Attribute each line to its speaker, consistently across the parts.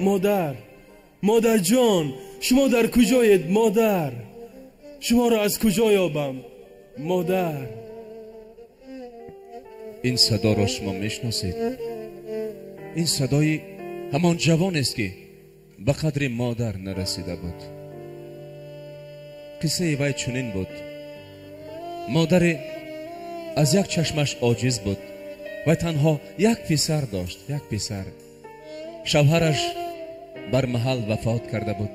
Speaker 1: Модар, модарҷон, шумо дар куҷоед, модар? Шуморо аз куҷо ёбам, модар?
Speaker 2: Ин садоро шумо мешиносед? Ин садои ҳамон ҷавонест, ки ба қадри модар нарасида буд. Қиссаи вай чунин буд. Модаре аз як чашмаш оҷиз буд ва танҳо як писар дошт, як писар. Шавҳараш бар маҳал вафот карда буд.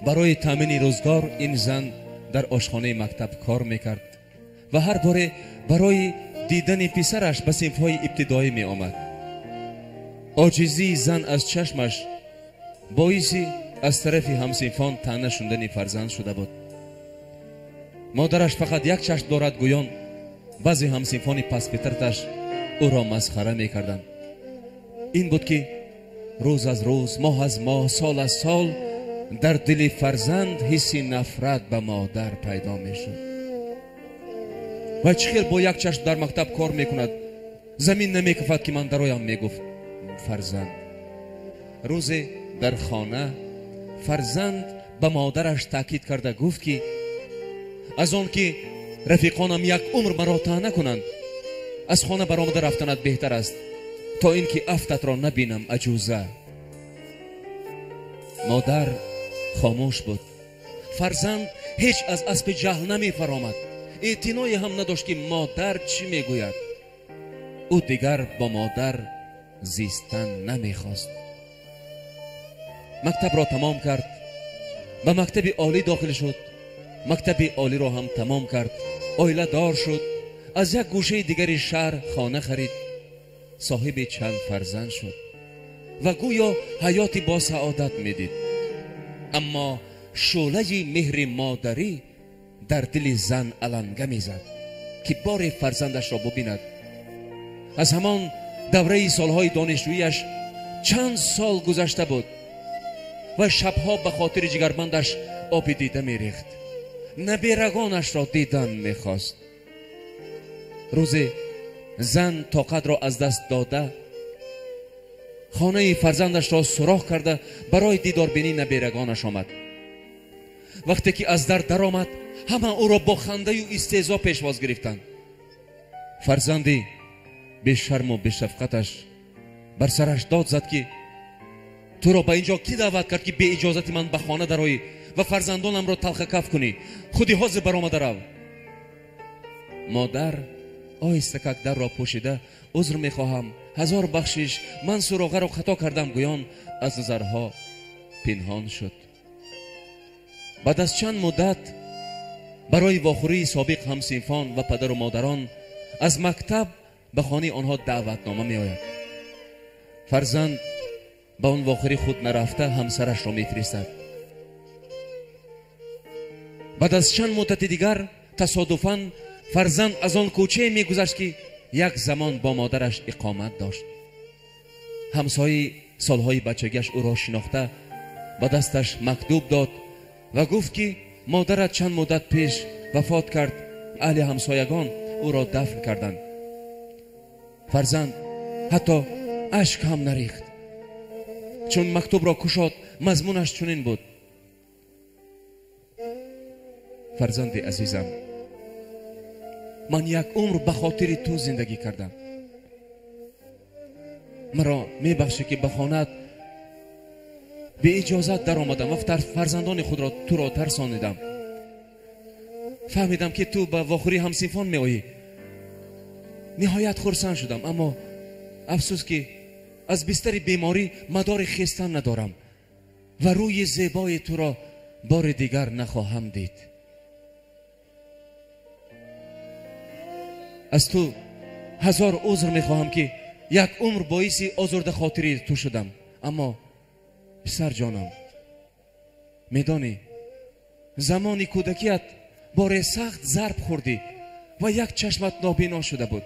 Speaker 2: Барои таъмини рӯзгор ин зан дар ошхонаи мактаб кор мекард ва ҳар боре барои дидани писараш ба синфҳои ибтидоӣ меомад. Оҷизии зан аз чашмаш боиси аз тарафи ҳамсинфон таъна шундани фарзанд шуда буд. Модараш фақат як чашм дорад, гӯён баъзе ҳамсинфони пасфитраташ ӯро масхара мекарданд. Ин буд, ки рӯз аз рӯз, моҳ аз моҳ, сол аз сол дар дили фарзанд ҳисси нафрат ба модар пайдо мешуд. Ва чӣ хел бо як чашм дар мактаб кор мекунад? Замин намекафад, ки ман дароям, мегуфт фарзанд. Рӯзе дар хона фарзанд ба модараш таъкид карда гуфт, ки аз он ки рафиқонам як умр маро таъна кунанд, аз хона баромада рафтанат беҳтар аст, то ин ки афтатро набинам, аҷуза. Модар хомӯш буд. Фарзанд ҳеҷ аз аспи ҷаҳл намефаромад. Эътиное ҳам надошт, ки модар чӣ мегӯяд. Ӯ дигар бо модар зистан намехост. Мактабро тамом кард, ба мактаби олӣ дохил шуд, мактаби олиро ҳам тамом кард, оиладор шуд, аз як гӯшаи дигари шаҳр хона харид, соҳиби чанд фарзанд шуд ва гӯё ҳаёти босаодат медид. Аммо шӯълаи меҳри модарӣ дар дили зан аланга мезад, ки боре фарзандашро бубинад. Аз ҳамон давраи солҳои донишҷӯяш чанд сол гузашта буд ва шабҳо ба хотири ҷигарбандаш оби дида мерехт. Наберагонашро дидан мехост. Рӯзе зан тоқатро аз даст дода, хонаи фарзандашро суроғ карда барои дидорбинии наберагонаш омад. Вақте ки аз дар даромад, ҳама ӯро бо хандаю истеҳзо пешвоз гирифтанд. Фарзанди бешарму бешафқаташ бар сараш дод зад, ки туро ба инҷо кӣ даъват кард, ки беиҷозати ман ба хона дароӣ ва фарзандонамро талхакаф кунӣ? Худи ҳозир баромада рав. Модар оҳистакак дарро пӯшида, узр мехоҳам, ҳазор бахшиш, ман суроғаро хато кардам, гӯён аз назарҳо пинҳон шуд. Баъд аз чанд муддат барои вохӯрии собиқ ҳамсинфон ва падару модарон аз мактаб ба хонаи онҳо даъватнома меояд. Фарзанд ба он вохӯрӣ худ нарафта ҳамсарашро мефиристад. Баъд аз чанд муддати дигар тасодуфан фарзанд аз он кӯчае мегузашт, ки як замон бо модараш иқомат дошт. Ҳамсояи солҳои бачагиаш ӯро шинохта ба дасташ мактуб дод ва гуфт, ки модарат чанд муддат пеш вафот кард, аҳли ҳамсоягон ӯро дафн карданд. Фарзанд ҳатто ашк ҳам нарехт. Чун мактубро кушод, мазмунаш чунин буд: фарзанди азизам, ман як умр ба хотири ту зиндагӣ кардам. Маро мебахшӣ, ки ба хонаат беиҷозат даромадам ва фарзандони худро туро тарсонидам. Фаҳмидам, ки ту ба вохӯрии ҳамсинфон меоӣ. Ниҳоят хурсанд шудам, аммо афсӯс, ки аз бистари беморӣ мадори хестан надорам ва рӯи зебои туро бори дигар нахоҳам дид. Аз ту ҳазор узр мехоҳам, ки як умр боиси озурдахотирии ту шудам. Аммо писарҷонам, медонӣ, замони кӯдакият боре сахт зарб хӯрдӣ ва як чашмат нобино шуда буд.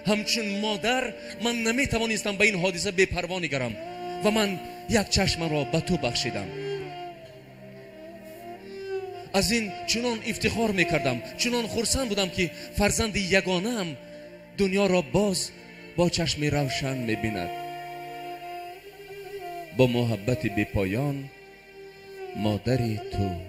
Speaker 2: Ҳамчун модар ман наметавонистам ба ин ҳодиса бепарво нигарам ва ман як чашмамро ба ту бахшидам. Аз ин чунон ифтихор мекардам, чунон хурсанд будам, ки фарзанди ягонаам Дунёро боз бо чашми равшан мебинад. Бо муҳаббати бепоён, модари ту.